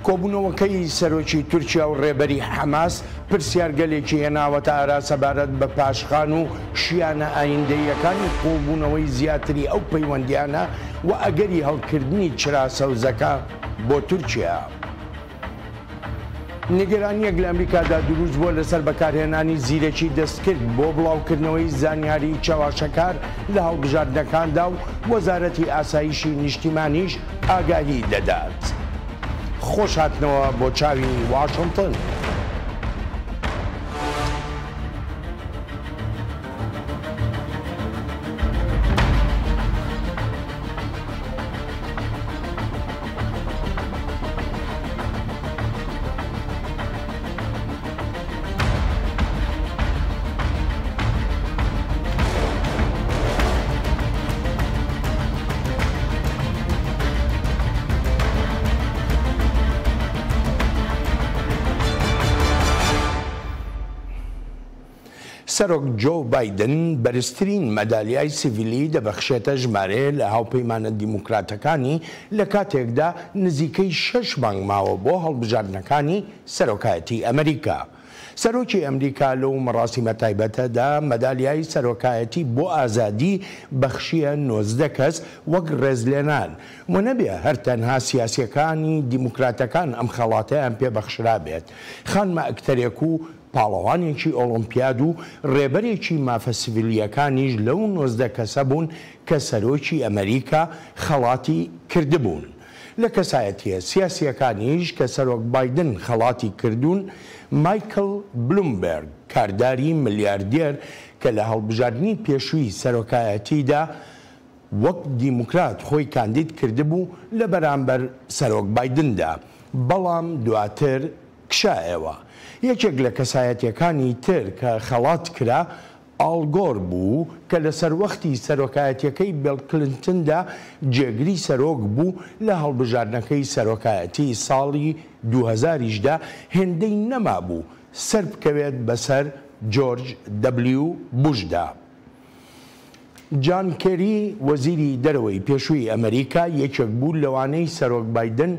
کۆبوونەوەکەی سەرۆکی تورکیا و ڕێبەری حەماس پرسیارگەلێکی هێناوەتە ئارا سەبارەت بە پاشخان و شیانە ئایندەییەکانی قووڵبوونەوەی زیاتری ئەو پەیوەندییانە و ئەگەری هەڵکردنی چرا سەوزەکە بۆ تورکیا. نیگەرانییەک لە ئەمریکادا دروست بووە لەسەر بەکارهێنانی زیرەکی دەستکرد بۆ بڵاوکردنەوەی زانیاری چەواشەکار لە هەڵبژاردنەکاندا و وەزارەتی ئاسایشی نیشتیمانیش ئاگاهی دەدات. خۆش هاتنەوە بۆ چاوی واشنتن. سەرۆک جۆو بایدن بەرزترین مەدالیای سیڤیلی دەبەخشێتە ژمارەیە لە هاوپەیمانە دیموکراتەکانی لە کاتێکدا نزیکەی شەش مانگ ماوە بۆ هەڵبژاردنەکانی سەرۆکایەتی ئەمریکا. سەرۆکی ئەمریکا لەو مەڕاسیمە تایبەتەدا مەدالیای سەرۆکایەتی بۆ ئازادی بەخشیە 19 کەس وەک ڕێزلێنان و نەبێ هەر تەنها سیاسیەکانی دیموکراتەکان ئەم خەڵاتەیان پێ بەخشرابێت خانمە ئەکتەرێک و پاڵەوانێکی ئۆڵۆمپیاد و ڕێبەرێکی مافە سڤیلییەکانیش لەو 19 کەسە بوون کە سەرۆکی ئەمریکا خەڵاتی کردبوون. لە کەسایەتییە سیاسییەکانیش کە سەرۆک بایدن خەڵاتی کردوون، مایکڵ بلومبێرگ، کارداری ملیاردێر کە لە هەڵبژاردنی پێشووی سەرۆکایەتیدا وەک دیموکرات خۆی کاندید کردبوو لە بەرامبەر سەرۆک بایدندا، بەڵام دواتر کشایەوە. یەکێک لە کەسایەتییەکانی تر کە خەڵات کرا، ئاڵ گۆر بوو کە لە سەروەختی سەرۆکایەتییەکەی بێڵ کلنتندا جێگری سەرۆک بوو، لە هەڵبژاردنەکەی سەرۆکایەتی ساڵی 2000 یشدا هێندەی نەمابوو سەربکەوێت بەسەر جۆرج دەبلیو بوشدا. جان کێری، وەزیری دەرەوەی پێشووی ئەمریکا، یەکێک بوو لەوانەی سەرۆک بایدن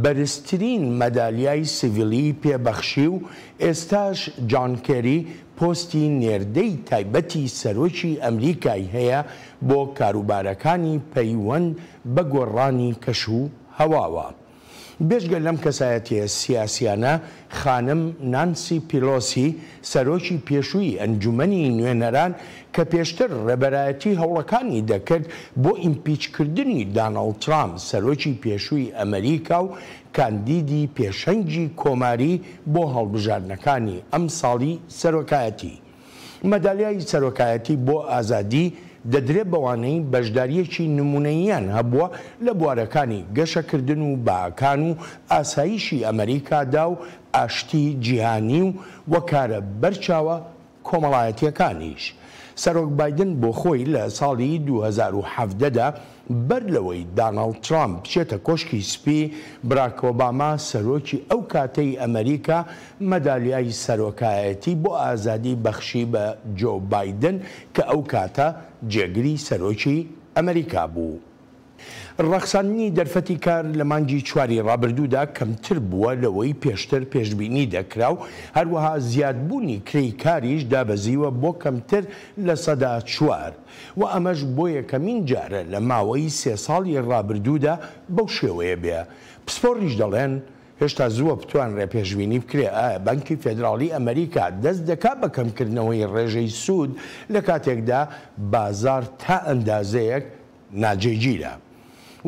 بەرزترین مەدالیای سیڤیلی پێ بەخشی و ئێستاش جان کێری پۆستی نێردەی تایبەتی سەرۆکی ئەمریکای هەیە بۆ کاروبارەکانی پەیوەند بە گۆڕانی کەش و هەواوە. بێجگە لەم کەسایەتییە سیاسییانە، خانم نانسی پیلۆسی، سەرۆکی پێشووی ئەنجومەنی نوێنەران کە پێشتر ڕێبەرایەتی هەوڵەکانی دەکرد بۆ ئیمپیچکردنی داناڵد ترامپ، سەرۆکی پێشووی ئەمەریکا و کاندیدی پێشەنگی کۆماری بۆ هەڵبژاردنەکانی ئەمساڵی سەرۆکایەتی. مەدالیای سەرۆکایەتی بۆ ئازادی دەدرێ بەوانەی بەشدارییەکی نموونەییان هەبووە لە بوارەکانی گەشەکردن و بەهاکان و ئاسایشی ئەمەریکادا و ئاشتی جیهانی و و کارە بەرچاوە کۆمەڵایەتییەکانیش. سەرۆک بایدن بۆ خۆی لە ساڵی 2017 دا بەر لەوەی داناڵد ترامپ بچێتە کۆشکی سپی، براک ئۆباما سەرۆکی ئەو کاتەی ئەمەریکا مەدالیای سەرۆکایەتی بۆ ئازادی بەخشی بە جۆ بایدن کە ئەو کاتە جێگری سەرۆکی ئەمەریکا بوو. ڕەخساندنی دەرفەتی کار لە مانگی چواری ڕابردوودا کەمتر بووە لەوەی پێشتر پێشبینی دەکرا و هەروەها زیادبوونی کرێی کاریش دابەزیوە بۆ کەمتر 4% و ئەمەش بۆ یەکەمین جارە لە ماوەی سێ ساڵی ڕابردوودا بەو شێوەیە بێ. پسپۆڕیش دەڵێن، هێشتا زووە بتوانرێ پێشبینی بکرێ ئایا بانکی فێدراڵی ئەمەریکا دەست دەکا بە کەمکردنەوەی ڕێژەی سوود لە کاتێکدا بازاڕ تا ئەندازەیەک ناجێگیرە.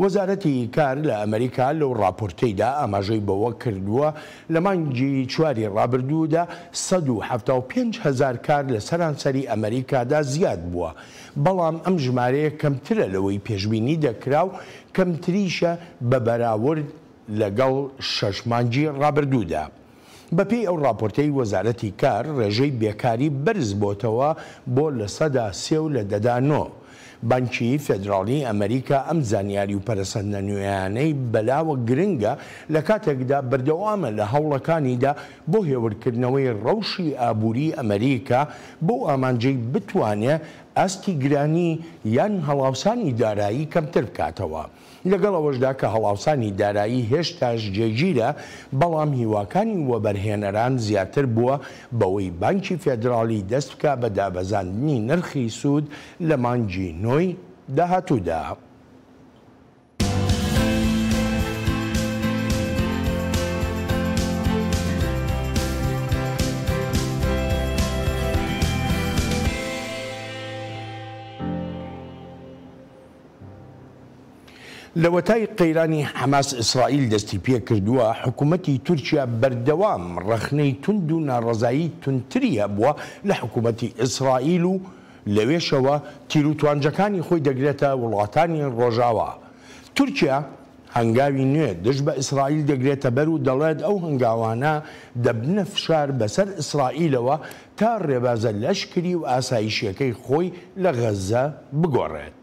وەزارەتی کار لە ئەمەریکا لەو ڕاپۆرتەیدا ئاماژەی بەوە کردووە، لە مانگی چواری ڕابردوودا 175 هەزار کار لە سەرانسەری ئەمەریکادا زیاد بووە، بەڵام ئەم ژمارەیە کەمترە لەوەی پێشبینی دەکرا و کەمتریشە بە بەراورد لەگەڵ شەش مانگی ڕابردوودا. بەپێی ئەو ڕاپۆرتەی وەزارەتی کار، ڕێژەی بێکاری بەرز بۆتەوە بۆ 3% و 9%. بانکی فێدراڵی ئەمریکا ئەم زانیاری و پەرەسەندنە نوێیانەی بەلاوە گرنگە لە کاتێکدا بەردەوامە لە هەوڵەکانیدا بۆ هێورکردنەوەی ڕەوشی ئابووری ئەمریکا بەو ئامانجەی بتوانێ ئاستی گرانی یان هەڵاوسانی دارایی کەمتر بکاتەوە. لەگەڵ ئەوەشدا کە هەڵاوسانی دارایی هێشتاش جێگیرە، بەڵام هیواکانی وەبەرهێنەران زیاتر بووە بەوەی بانکی فێدراڵی دەست بکا بە دابەزاندنی نرخی سوود لە مانگی نۆی داهاتوودا. لەوەتای قەیرانی حەماس ئیسرائیل دەستی پێکردووە، حکومەتی تورکیا بەردەوام ڕەخنەی توند و ناڕەزایی توندتری هەبووە لە حکومەتی ئیسرائیل و لەوێشەوە تیروتوانجەکانی خۆی دەگرێتە وڵاتانی ڕۆژاوا. تورکیا هەنگاوی نوێ دژ بە ئیسرائیل دەگرێتەبەر و دەڵێت ئەو هەنگاوانە دەبنە فشار بەسەر ئیسرائیلەوە تا ڕێبازە لەشکری و ئاسایشیەکەی خۆی لە غەززە بگۆڕێت.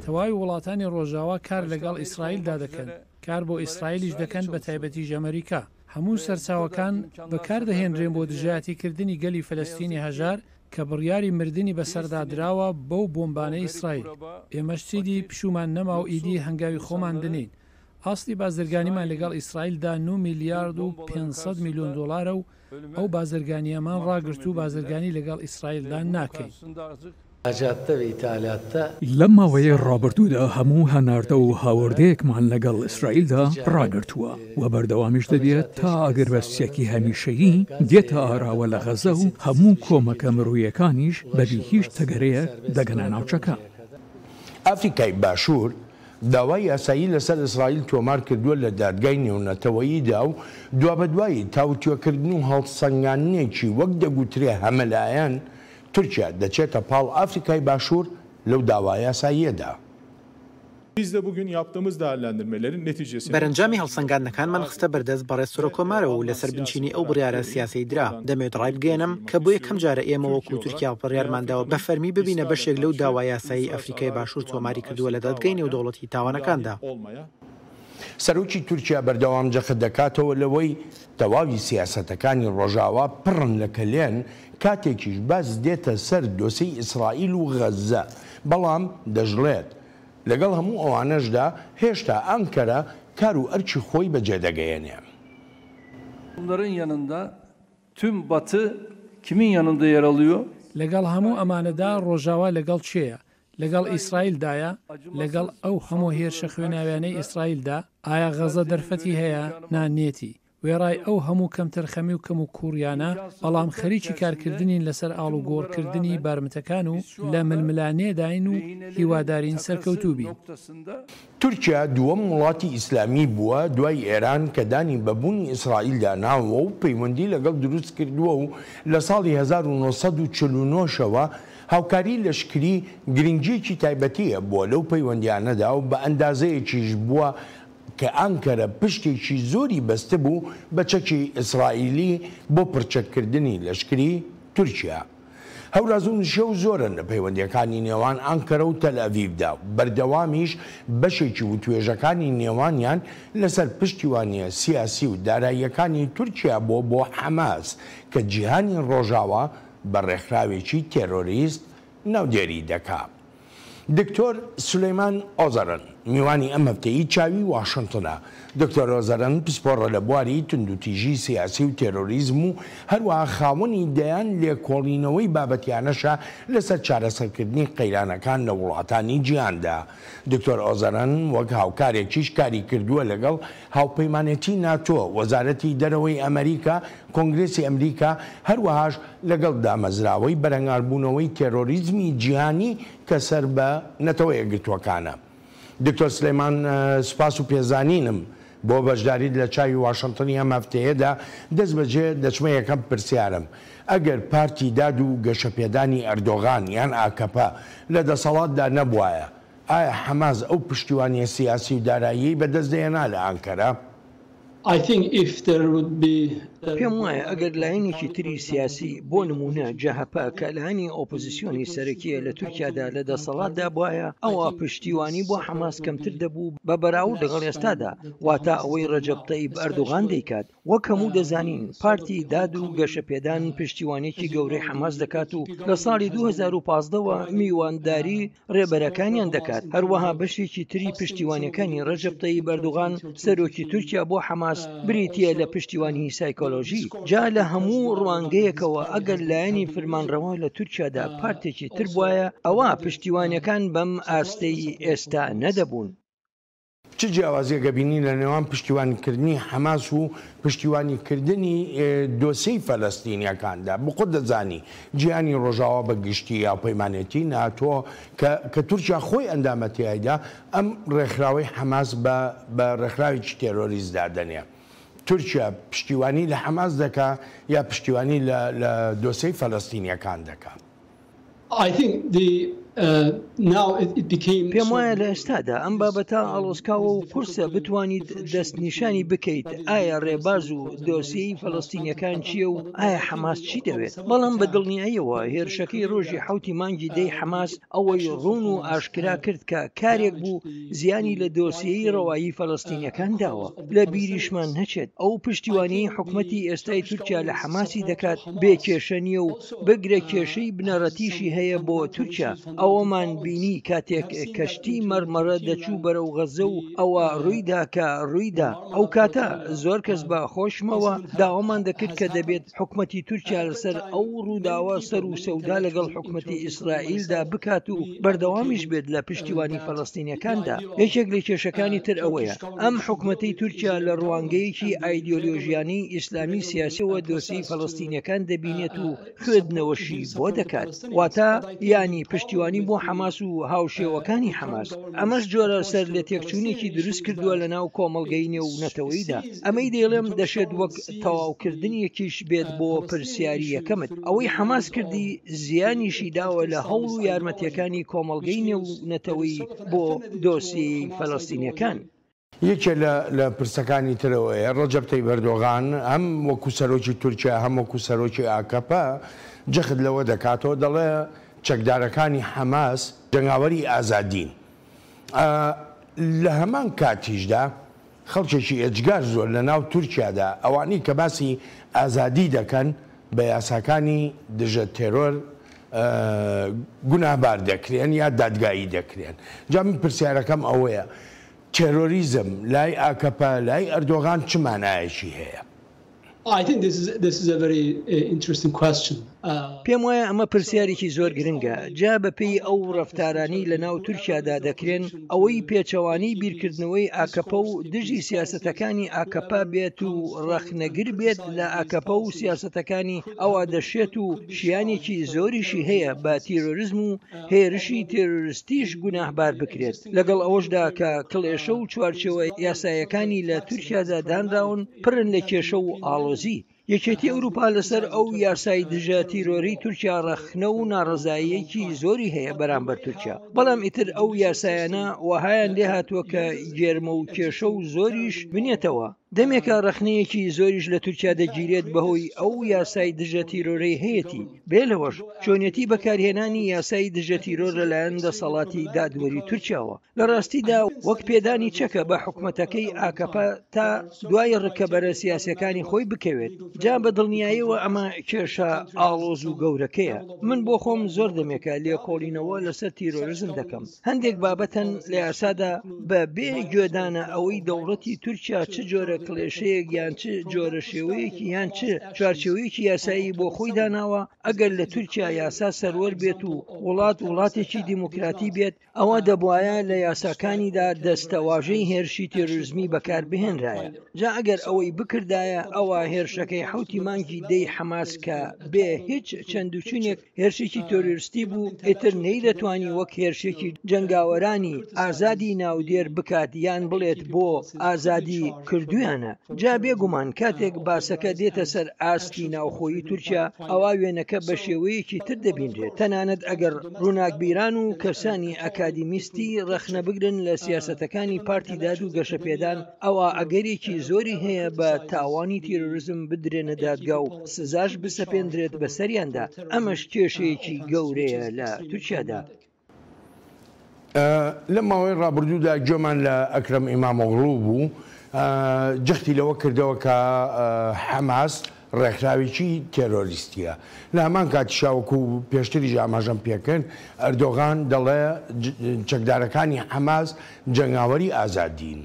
تەواوی وڵاتانی ڕۆژاوا کار لەگەڵ ئیسرائیلدا دەکەن، کار بۆ ئیسرائیلیش دەکەن بەتایبەتیش ئەمەریکا. هەموو سەرچاوەکان بەکاردەهێنرێن بۆ دژایەتیکردنی گەلی فەلەستینی هەژار کە بڕیاری مردنی بەسەردا دراوە بەو بۆمبانەی ئیسرائیل. ئێمەش چیدی پشوومان نەما و ئیدی هەنگاوی خۆمان دەنێین. ئاستی بازرگانیمان لەگەڵ ئیسرائیلدا نۆ میلیارد و 500 میلیۆن دۆلارە و ئەو بازرگانییەمان ڕاگرت و بازرگانی لەگەڵ ئیسرائیلدا ناکەین. لەم ماوەیەی ڕابردوودا هەموو هەناردە و هاوردەیەکمان لەگەڵ ئیسرائیلدا ڕاگرتووە و بەردەوامیش دەبێت تا ئاگربەستێکی هەمیشەیی دێتە ئاراوە لە غەزە و هەموو کۆمەکە مرۆییەکانیش بەبی هیچ تەگەرەیەک دەگەنە ناوچەکە. ئافریکای باشوور داوای یاسایی لەسەر ئیسرائیل تۆمار کردووە لە دادگای نێونەتەوەییدا و دوابەدوای تاوتوێکردن و هەڵسەنگاندنێکی وەک دەگوترێ هەمەلایەن، تورکیا دەچێتە پاڵ ئافریکای باشوور لەو داوا یاساییەدا. بەرەنجامی هەڵسەنگاندنەکانمان خستە بەردەست بەڕێز سەرۆککۆمارەوە و لەسەر بنچینەی ئەو بڕیارە سیاسیەی درا. دەمەوێت ڕایبگەیەنم کە بۆ یەکەم جارە ئێمە وەکو تورکیا بڕیارمانداوە بە فەرمی ببینە بەشێک لەو داوا یاساییەی ئەفریکای باشوور تۆماری کردووە لە دادگای نێودەوڵەتی تاوانەکاندا. سەرۆکی تورکیا بەردەوام جەخت دەکاتەوە لەوەی تەواوی سیاسەتەکانی ڕۆژاوا پڕن لە کەلێن، کاتێکیش باس دێتە سەر دۆسێی ئیسرائیل و غەززە، بەڵام دەشڵێت، لەگەڵ هەموو ئەوانەشدا هێشتا ئانکەرە کار و ئەرکی خۆی بەجێدەگەیەنێ. Bunların yanında tüm Batı kimin yanında yer alıyor? لەگەڵ هەموو ئەمانەدا ڕۆژاوا لەگەڵ کێیە؟ لەگەڵ ئیسرائیلدایە؟ لەگەڵ ئەو هەموو هێرشە خوێناویانەی ئیسرائیلدا؟ ئایا غەزە دەرفەتی هەیە؟ نا نیەتی. وێڕای ئەو هەموو کەمتەرخەمی و کەموکووڕیانە، بەڵام خەریکی کارکردنین لەسەر ئاڵوگۆڕکردنی بارمتەکان و لە ململانێداین و هیوادارین سەرکەوتوو بین. تورکیا دووەم وڵاتی ئیسلامی بووە دوای ئێران کە دانی بە بوونی ئیسرائیلدا ناوە و پەیوەندی لەگەڵ دروست کردووە و لە ساڵی 1949 شەوە هاوکاری لەشکری گرنگییەکی تایبەتی هەبووە لەو پەیوەندیانەدا و بە ئەندازەیەکیش بووە کە ئانکەرە پشتێکی زۆری بەستبوو بە چەکی ئیسرائیلی بۆ پڕچەککردنی لەشکری تورکیا. هەوراز و نشێو زۆرن لە پەیوەندییەکانی نێوان ئانکەرە و تەلئەڤیڤدا و بەردەوامیش بەشێکی وتوێژەکانی نێوانیان لەسەر پشتیوانییە سیاسی و داراییەکانی تورکیا بووە بۆ حەماس کە جیهانی ڕۆژاوا بە ڕێکخراوێکی تێرۆریست ناودێری دەکا. دکتۆر سولەیمان ئۆزەرەن میوانی ئەم هەفتەی چاوی واشنتنە. دکتۆر ئۆزەرەن پسپۆڕە لە بواری توندوتیژی سیاسی و تێرۆریزم و هەروەها خاوەنی دەیان لێکۆڵینەوەی بابەتیانەشە لەسەر چارەسەرکردنی قەیرانەکان لە وڵاتانی جیهاندا. دکتۆر ئۆزەرەن وەک هاوکارێکیش کاری کردووە لەگەڵ هاوپەیمانێتی ناتۆ، وەزارەتی دەرەوەی ئەمەریکا، کۆنگرێسی ئەمریکا، هەروەهاش لەگەڵ دامەزراوەی بەرەنگاربوونەوەی تێرۆریزمی جیهانی کە سەر بە نەتەوە یەکگرتووەکانە. دکتۆر سلێمان سوپاس و پێزانینم بۆ بەشداریت لە چاوی واشنتنی ئەم هەفتەیەدا، دەستبەجێ دەچمە یەکەم پرسیارم، ئەگەر پارتی داد و گەشەپێدانی ئەردۆغان یان ئاکەپە لە دەسەڵاتدا نەبوایە، ئایا حەماس ئەو پشتیوانییە سیاسی و داراییەی بەدەست دەهێنا لە ئانکەرە؟ I think if there would be. پێم وایە ئەگەر لایەنێکی تری سیاسی، بۆ نموونە جەهەپە کە لایەنی ئۆپۆزیسیۆنی سەرەکییە لە تورکیادا لە دەسەڵاتدا بوایە، ئەوا پشتیوانی بۆ حەماس کەمتر دەبوو بە بەراورد لەگەڵ ئێستادا، واتە ئەوەی ڕەجەب تەیب ئەردۆغان دەیکات. وەک هەموو دەزانین پارتی داد و گەشەپێدان پشتیوانییەکی گەورەی حەماس دەکات و لە ساڵی 2015 وە میوانداری ڕێبەرەکانیان دەکات، هەروەها بەشێکی تری پشتیوانیەکانی ڕەجەب تەیب ئەردوغان سەرۆکی تورکیا بۆ حەماس بریتیە لە پشتیوانی سایکۆلۆژی، جا لە هەموو ڕوانگەیەکەوە ئەگەر لایەنی فرمانڕەوا لە تورکیادا پارتێکی تر بوایە ئەوا پشتیوانیەکان بەم ئاستەی ئێستا نەدەبوون. چ جیاوازیەک ئەبینی لە نێوان پشتیوانیکردنی حەماس و پشتیوانیکردنی دۆسێی فەلەستینیەکاندا؟ بخۆت دەزانی جیهانی ڕۆژاوا بە گشتی هاوپەیمانێتی ناتۆ کە کە تورکیا خۆی ئەندامە تیایدا ئەم ڕێکخراوەی حەماس بە بە ڕێکخراوێکی تێرۆریست دادەنێ. تورکیا پشتیوانی لە حەماس دەکا یا پشتیوانی لە لە دۆسێی فەلەستینیەکان دەکا؟ پێم وایە لە ئێستادا ئەم بابەتە ئاڵۆزکاوە و قورسە بتوانیت دەستنیشانی بکەیت ئایا ڕێباز و دۆسیەی فەلەستینیەکان چییە و ئایا حەماس چی دەوێت، بەڵام بە دڵنیاییەوە هێرشەکەی ڕۆژی حەوتی مانگی دەی حەماس ئەوەی ڕوون و ئاشکرا کرد کە کارێک بوو زیانی لە دۆسیەی ڕەوایی فەلەستینیەکان داوە. لە بیریشمان نەچێت ئەو پشتیوانیەی حکومەتی ئێستای تورکیا لە حەماسی دەکات بێ کێشە نییە و بگرە کێشەی بنەڕەتیشی هەیە بۆ تورکیا، ئەوەمان بینی کاتێک کەشتی مەرمەڕە دەچوو بەرەو غەززە و ئەوە ڕوویدا کە ڕوویدا، ئەوکاتە زۆر کەس بە خۆشمەوە داوامان دەکرد کە دەبێت حکومەتی تورکیا لەسەر ئەو ڕووداوە سەر و سەودا لەگەڵ حکومەتی ئیسرائیلدا بکات و بەردەوامیش بێت لە پشتیوانی فەلەستینیەکاندا. یەکێک لە کێشەکانی تر ئەوەیە ئەم حکومەتەی تورکیا لە ڕوانگەیەکی ئایدیۆلۆژیانەی ئیسلامی سیاسیەوە دۆسێی فەلەستینیەکان دەبینێت و خوێندنەوەشی بۆ دەکات، واتە یانی پشتیوانی بۆ حەماس و هاوشێوەکانی حەماس، ئەمەش جۆرە سەرلێتێکچوونێکی دروست کردووە لەناو کۆمەڵگەی نێونەتەوەییدا. ئەمەی دەیڵێم دەشێت وەک تەواوکردنێکیش بێت بۆ پرسیاری یەکەمت، ئەوەی حەماس کردی زیانیشی داوە لە هەوڵ و یارمەتیەکانی کۆمەڵگەی نێونەتەوەیی بۆ دۆسیەی فەلەستینیەکان. یەکێ لە لە پرسەکانی تر ئەوەیە ڕەجەب تەیب ئەردۆغان هەم وەکو سەرۆکی تورکیا هەم وەکو سەرۆکی ئاکەپە جەخت لەوە دەکاتەوە دەڵێ چەکدارەکانی حەماس جەنگاوەری ئازادین لە هەمان کاتیشدا خەڵکێکی ئێجگار زۆر لە ناو تورکیادا ئەوانەی کە باسی ئازادی دەکەن بە یاساکانی دژە تێرۆر گوناهبار دەکرێن یا دادگایی دەکرێن. جا من پرسیارەکەم ئەوەیە تێرۆریزم لای ئاکەپە، لای ئەردۆغان چ مانایەکی هەیە؟ پێم وایە ئەمە پرسیارێکی زۆر گرنگە، جا بەپێی ئەو ڕەفتارانەی لەناو تورکیادا دەکرێن، ئەوەی پێچەوانەی بیرکردنەوەی ئاکەپە و دژی سیاسەتەکانی ئاکەپە بێت و ڕەخنەگر بێت لە ئاکەپە و سیاسەتەکانی ئەوا دەشێت و شیانێکی زۆریشی هەیە بە تیرۆرزم و هێرشی تێرۆرستیش گوناهبار بکرێت، لەگەڵ ئەوەشدا کە کڵێشە و چوارچێوە یاسایەکانی لە تورکیادا دانراون پڕن لە کێشە و ئاڵۆزی. یەکێتی ئەوروپا لەسەر ئەو یاسای دژە تیرۆری تورکیا ڕەخنە و ناڕەزاییەکی زۆری هەیە بەرامبەر تورکیا، بەڵام ئیتر ئەو یاسایانە وەهایان لێهاتووە کە گێرمە و کێشە و زۆریش بنێتەوە. دەمێکە ڕەخنەیەکی زۆریش لە تورکیا دەگیرێت بەهۆی ئەو یاسای دژە تیرۆرەی هەیەتی، بێ لەوەش چۆنیەتی بەکارهێنانی یاسای دژە تیرۆر لەلایەن دەسەڵاتی دادوەری تورکیاوە لە ڕاستیدا وەک پێدانی چەکە بە حکومەتەکەی ئاکەپە تا دوای ڕکەبەرە سیاسیەکانی خۆی بکەوێت. جا بە دڵنیایەوە ئەمە کێشە ئاڵۆز و گەورەکەیە. من بۆ خۆم زۆر دەمێکە لێکۆڵینەوە لەسەر تیرۆرزم دەکەم. هەندێک بابەت هەن لە یاسادا بە بێ گوێدانە ئەوەی دەوڵەتی تورکیا چ جۆرە کڵێشەیەک یان چ جۆرە شێوەیەکی یان چ چوارچێوەیەکی یاسایی بۆ خۆی داناوە، ئەگەر لە تورکیا یاسا سەروەر بێت و وڵات وڵاتێکی دیموکراتی بێت، ئەوا دەبوایە لە یاساکانیدا دەستەواژەی هێرشی تێرۆرزمی بەکار بهێنرایە. جا ئەگەر ئەوەی بکردایە ئەوا هێرشەکەی حەوتی مانگی دەی حەماس کە بێ هیچ چەندوچونێک هێرشێکی تێرۆرستی بوو ئیتر نەیدەتوانی وەک هێرشێکی جەنگاوەرانی ئازادی ناودێر بکات یان بڵێت بۆ ئازادی کردویانە. جا بێگومان کاتێک باسەکە دێتە سەر ئاستی ناوخۆیی تورکیا ئەوا وێنەکە بە شێوەیەکی تر دەبینرێت تەنانەت ئەگەر ڕووناکبیران و کەسانی ئەکادیمی. ئەکادیمیستی ڕەخنە بگرن لە سیاسەتەکانی پارتی داد و گەشەپێدان، ئەوا ئەگەرێکی زۆری هەیە بە تاوانی تیرۆریزم بدرێنە دادگا و سزاش بسەپێندرێت بەسەریاندا، ئەمەش کێشەیەکی گەورەیە لە تورکیادا. لەم ماوەی ڕابردوودا گوێمان لە ئەکرەم ئیمامئۆغڵو بوو، جەختی لەوە کردەوە کە حەماس ڕێکخراوێکی تێرۆریستییە. لە هەمان کاتیشا وەکو پێشتریش ئاماژەم پێکرد، ئەردۆغان دەڵێ چەکدارەکانی حەماس جەنگاوەری ئازادین.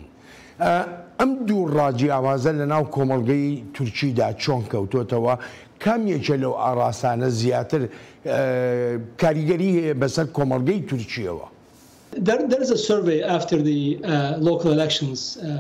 ئەم دوو ڕا جیاوازە لە ناو کۆمەڵگەی تورکیدا چۆن کەوتۆتەوە؟ کام یەکێ لەو ئاڕاستانە زیاتر کاریگەری هەیە بەسەر کۆمەڵگەی تورکییەوە؟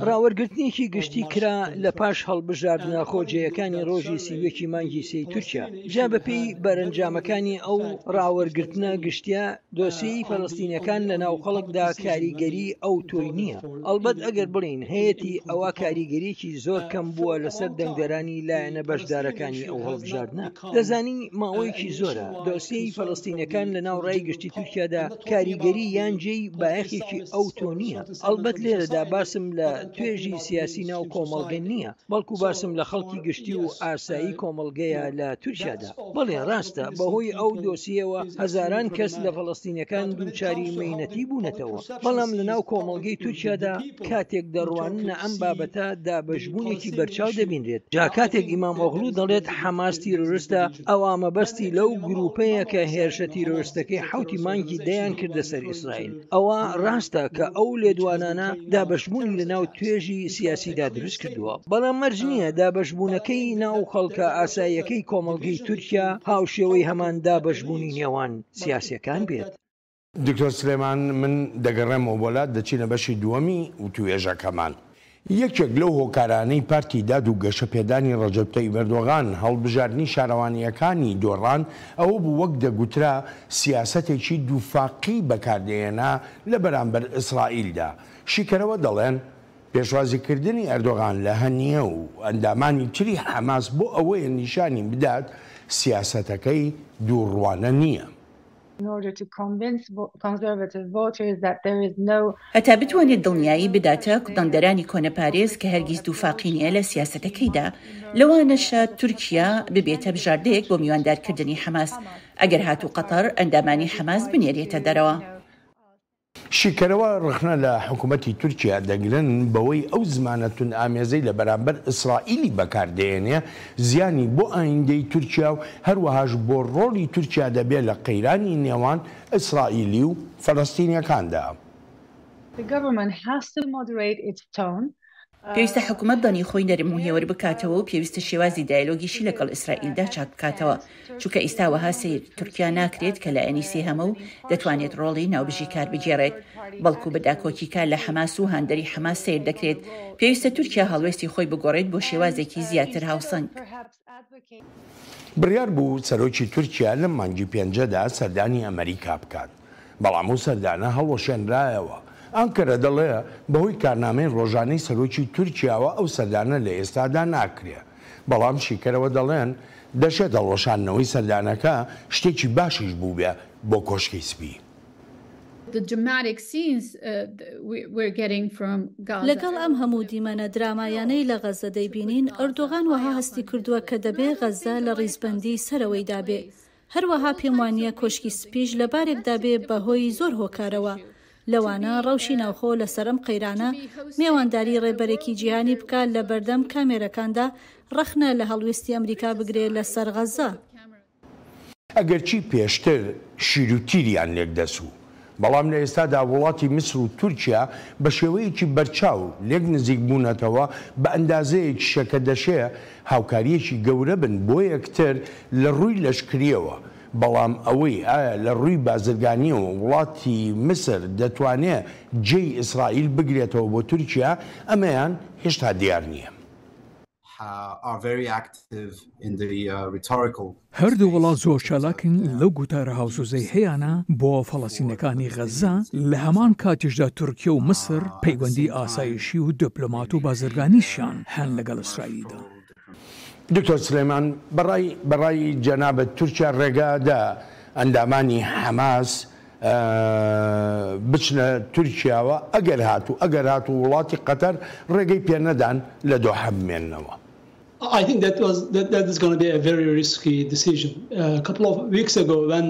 ڕاوەرگرتنێکی گشتی کرا لە پاش هەڵبژاردنە خۆجێیەکانی ڕۆژی 31 ی مانگی سێی تورکیا، جا بەپێی بەرەنجامەکانی ئەو ڕاوەرگرتنە گشتیە، دۆسیەی فەلەستینەکان لە ناو خەڵکدا کاریگەری ئەوتۆی نییە، ئەڵبەت ئەگەر بڵێین هەیەتی ئەوا کاریگەریەکی زۆر کەم بووە لەسەر دەنگدەرانی لایەنە بەشدارەکانی ئەو هەڵبژاردنە. دەزانی ماوەیەکی زۆرە دۆسیەی فەلەستینەکان لە ناو ڕای گشتی تورکیادا کاریگەری یان جێی بایەخێکی ئەوتۆ نییە، ئەڵبەت لێرەدا باسم لە توێژی سیاسی ناو کۆمەڵگە نییە، بەڵکو باسم لە خەڵکی گشتی و ئاسایی کۆمەڵگەیە لە تورکیادا. بەڵێ ڕاستە بەهۆی ئەو دۆسیەوە هەزاران کەس لە فەڵەستینەکان دووچاری مەینەتی بوونەتەوە، بەڵام لەناو کۆمەڵگەی تورکیادا کاتێک دەڕواننە ئەم بابەتە دابەشبوونێکی بەرچاو دەبینرێت، جا کاتێک ئیمامئۆغڵو دەڵێت حەماس تیرۆرستە ئەوا مەبەستی لەو گرووپەیە کە هێرشە تیرۆرستەکەی حەوتی مانگی دەیان کردە سەر ئیسرائیل. ئەوە ڕاستە کە ئەو لێدوانانە دابەشبوونی لە ناو توێژی سیاسیدا دروست کردووە، بەڵام مەرج نییە دابەشبوونەکەی ناو خەڵکە ئاساییەکەی کۆمەڵگەی تورکیا هاوشێوەی هەمان دابەشبوونی نێوان سیاسییەکان بێت. دکتۆر سلێمان من دەگەڕێمەوە بۆ لات، دەچینە بەشی دووەمی وتوێژەکەمان. یەکێک لەو هۆکارانەی پارتی داد و گەشەپێدانی ڕەجەب تەیب ئەردۆغان هەڵبژاردنی شارەوانییەکانی دۆڕان ئەوە بوو وەک دەگوترا سیاسەتێکی دووفاقی بەکاردەهێنا لە بەرامبەر ئیسرائیلدا. شیکەرەوە دەڵێن پێشوازیکردنی ئەردۆغان لە هەنیە و ئەندامانی تری حەماس بۆ ئەوەیە نیشانی بدات سیاسەتەکەی دووڕوانە نییە. هەتا بتوانێت دڵنیایی بداتە دەنگدەرانی کۆنەپارێز کە هەرگیز دووفاقی نییە لە سیاسەتەکەیدا. لەوانەشە تورکیا ببێتە بژاردەیەک بۆ میواندارکردنی حەماس، ئەگەر هاتوو قەتەر ئەندامانی حەماس بنێرێتە دەرەوە. شیکەرەوە ڕەخنە لە حکومەتی تورکیا دەگرن بەوەی ئەو زمانە توندئامێزەی لە بەرامبەر ئیسرائیلی بەکاردەیەنێ زیانی بۆ ئایندەی تورکیا و هەروەهاش بۆ ڕۆڵی تورکیا دەبێ لە قەیرانی نێوان ئیسرائیلی و فەلەستینیەکاندا. پێویستە حکومەت دەنگی خۆی نەرم و هێور بکاتەوە و پێویستە شێوازی دایەلۆگیشی لەگەڵ ئیسرائیلدا چاک بکاتەوە، چونکە ئیستا وەها سەیر تورکیا ناکرێت کە لایەنی سێهەمە و دەتوانێت ڕۆڵی ناوبژیکار بگێڕێت، بەڵکو بە داکۆکیکار لە حەماس و هاندەری حەماس سەیر دەکرێت، پێویستە تورکیا هەڵوێستی خۆی بگۆڕێت بۆ شێوازێکی زیاتر هاوسەنگ. بڕیار بوو سەرۆکی تورکیا لەم مانگی پێنجەدا سەردانی ئەمەریکا بکات، بەڵام ئەو سەردانە هەڵوەشێنرایەوە. ئانکەرە دەڵێ بەهۆی کارنامەی ڕۆژانەی سەرۆکی تورکیاوە ئەو سەردانە لە ئێستادا ناکرێ. بەڵام شیکەرەوە دەڵێن دەشێت هەڵوەشاندنەوەی سەردانەکە شتێکی باشیش بووبێ بۆ کۆشکی سپی. لەگەڵ ئەم هەموو دیمەنە درامایانەی لە غەززە دەیبینین، ئەردۆغان وەها هەستی کردووە کە دەبێ غەززە لە ڕیزبەندیی سەرەوەیدا بێ. هەروەها پێم وانییە کۆشکی سپیش لە بارێکدا بێ بە هۆی زۆر هۆکارەوە، لەوانە ڕەوشی ناوخۆ لەسەر ئەم قەیرانە، مێوانداری ڕێبەرێکی جیهانی بکا لە بەردەم کامێرەکاندا ڕەخنە لە هەڵوێستی ئەمریکا بگرێ لەسەر غەززە. ئەگەرچی پێشتر شیر و تیریان لێک دەچوو، بەڵام لە ئێستادا وڵاتی میسر و تورکیا بە شێوەیەکی بەرچاو لێک نزیک بوونەتەوە، بە ئەندازەیەکیشە کە دەشێ هاوکارییەکی گەورە بن بۆ یەکتر لە ڕووی لەشکرییەوە، بەڵام ئەوەی ئایا لە ڕووی بازرگانییەوە وڵاتی میسر دەتوانێ جێی ئیسرائیل بگرێتەوە بۆ تورکیا، ئەمەیان هێشتا دیار نییە. هەردوو وڵات زۆر چالاکن لەو گوتارە هاوسۆزەی هەیانە بۆ فەڵەستینەکانی غەززە، لە هەمان کاتیشدا تورکیە و میسر پەیوەندی ئاسایشی و دیپلۆمات و بازرگانیشیان هەن لەگەڵ ئیسرائیلدا. دکتۆر سلێمان، بەڕای بەڕای جەنابت تورکیا ڕێگا دا ئەندامانی حەماس بچنە تورکیاوە ئەگەر هاتوو ئەگەر هاتوو وڵاتی قەتەر ڕێگەی پێ نەدان لە دۆحە بمێننەوە. I think that was that, that is going to be a very risky decision. A couple of weeks ago when